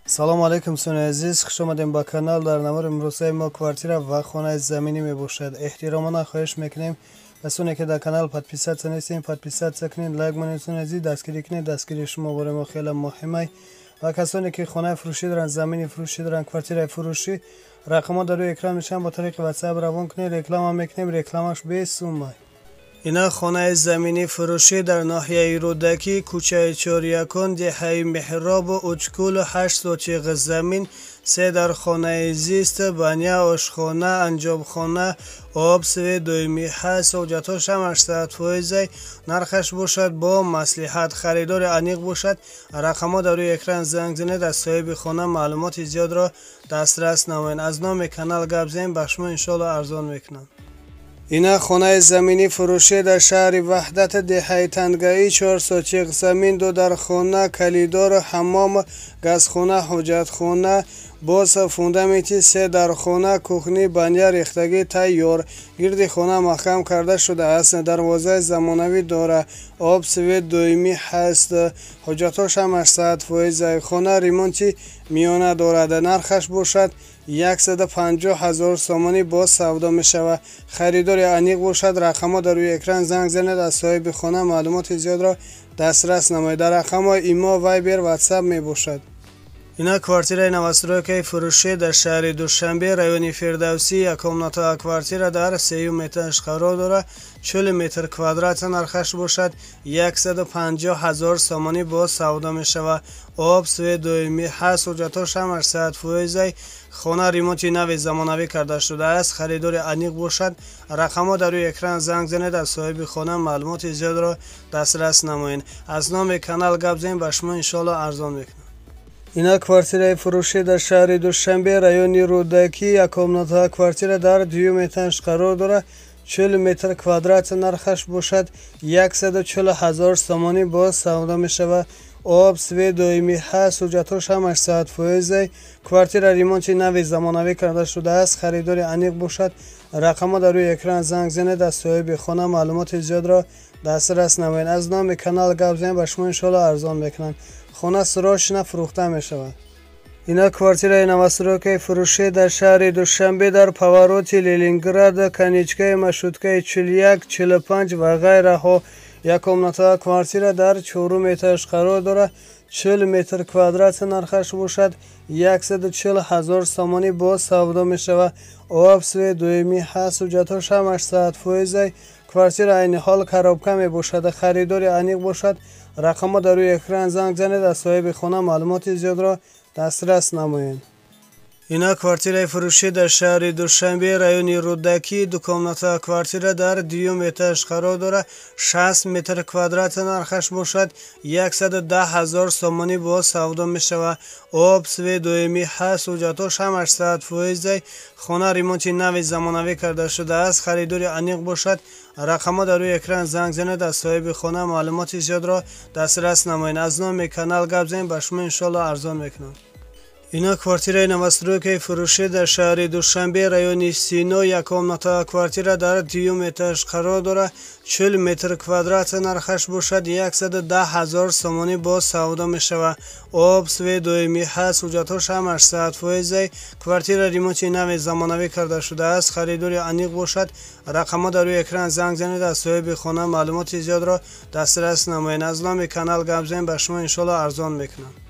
Салом алейкум, дӯстони азиз, хуш омадем ба канал. Дар навори имрӯзаи мо квартира ва хонаи заминӣ мебошад. Эҳтиромона хоҳиш мекунем, касоне ки дар канал подписаться нестем, подписаться кунед, лайк монед, дӯстони азиз, дастгирӣ кунед. Дастгирии шумо барои мо хеле муҳимай. Ва касоне ки хонаи фурӯшӣ доранд, замини фурӯшӣ доранд, квартираи фурӯшӣ, рақамҳо дар рӯи экран мешаванд, бо тариқи WhatsApp равон кунед, реклама мекунем, рекламаш бесумай. Ина хонаи заминӣ фурӯшӣ дар ноҳияи Рӯдакӣ, кӯчаи Чорякон, деҳаи Меҳробу Учкулу, 8 сотиғ замин, се дар хонаи зист, баня, ошхона, анҷобхона, об, свет доимӣ ҳаст, ҳоҷатҳош ҳамаш 100%, нархаш бошад бо маслиҳат. Харидори аниқ бошад, рақамҳо дар рӯи экран, занг занед, аз соҳиби хона маълумоти зиёдро дастрас намоед. Аз номи канал гап занем, ба шумо иншоалло арзон мекунам. Ина хонаи заминӣ фурӯшӣ дар шаҳри Ваҳдат, деҳаи Тангаӣ, 4 сотиқ замин, ду дар хона, калидор, ҳаммом, газхона, ҳоҷатхона, боз фундаменти, се дар хона, кухни, баня, рехтагӣ тайёр, гирди хона маҳкам карда шудааст, дарвозаи замонавӣ дора, об, свет доимӣ ҳаст, ҳоҷатҳош ҳамаш 100%. Хона ремонти миёна дорад, нархаш бошад 150 000 сомонӣ боз савдо мешавад. Харидори аниқ бошад, рақамҳо дар рӯи экран, занг занед, аз соҳиби хона маълумоти зиёдро дастрас намоед. Дар рақамҳои имо, Вайбер, Ватсап мебошад. Ина квартираи новостройкаи фурӯшӣ дар шаҳри Душанбе, райони Фирдавсӣ, як комната квартира дар сеюм этаж қарор дорад, 40 метр квадрат, нархаш бошад 150 000 сомонӣ боз савдо мешавад. Об, свет доимӣ ҳаст, ҳоҷатҳош ҳамаш 100%. Хона ремонти нави замонавӣ карда шудааст. Харидори аниқ бошад, рақамҳо дар рӯи экран, занг занед, аз соҳиби хона маълумоти зиёдро дастрас намоед. Аз номи канал гап занем, ба шумо иншоалло арзон мекунам. Ина квартираи фурӯшӣ дар шаҳри Душанбе, райони Рӯдакӣ, як комната квартира дар дуюм этаж қарор дорад, 40 метр квадрат, нархаш бошад 140 000 сомонӣ боз савдо мешавад. Об, свет доимӣ ҳаст, ҳуҷҷатҳош ҳамаш 100%. Квартира ремонти нави замонавӣ карда шудааст. Харидори аниқ бошад, рақамҳо дар рӯи экран, занг занед, аз соҳиби хона маълумоти зиёдро дастрас намоед. Аз номи канал гап занед, ба шумо иншоалло арзон мекунанд. Хона срочно фурӯхта мешавад. Ина квартираи новостройкаи фурӯшӣ дар шаҳри Душанбе, дар повороти Ленинград, конечкаи маршруткаи 41, 45 ва ғайраҳо, як комната квартира дар чорум этаж қарор дорад, 40 метр квадрат, нархаш бошад 140 000 сомонӣ боз савдо мешавад. Об, свет доимӣ ҳаст, ҳуҷҷатҳош ҳамаш 100%. Квартира айни ҳол коробка мебошад. Харидори аниқ бошад, рақамҳо дар рӯи экран, занг занед, аз соҳиби хона маълумоти зиёдро дастрас намоед. Ина квартираи фурӯшӣ дар шаҳри Душанбе, райони Рӯдакӣ, ду комната квартира дар дуюм этаж қарор дорад, 60 метр квадрат, нархаш бошад 110 000 сомонӣ боз савдо мешавад. Об, свет доимӣ ҳаст, ҳуҷҷатҳош ҳамаш 100%. Хона ремонти нави замонавӣ карда шудааст. Харидори аниқ бошад, рақамҳо дар рӯи экран, занг занед, аз соҳиби хона маълумоти зиёдро дастрас намоед. Аз номи канал гап занед, ба шумо иншоалло арзон мекунам. Ина квартираи новостройкаи фурӯшӣ дар шаҳри Душанбе, райони Сино, як комната квартира дар дуюм этаж қарор дорад, 40 метр квадрат, нархаш бошад 110 000 сомонӣ боз савдо мешавад. Об, свет доимӣ ҳаст, ҳуҷҷатҳош ҳамаш 100%. Квартира ремонти нави замонавӣ карда шудааст. Харидори аниқ бошад, рақамҳо дар рӯи экран, занг занед, аз соҳиби хона маълумоти зиёдро дастрас намоед. Аз номи канал гап занед, ба шумо иншоалло арзон мекунам.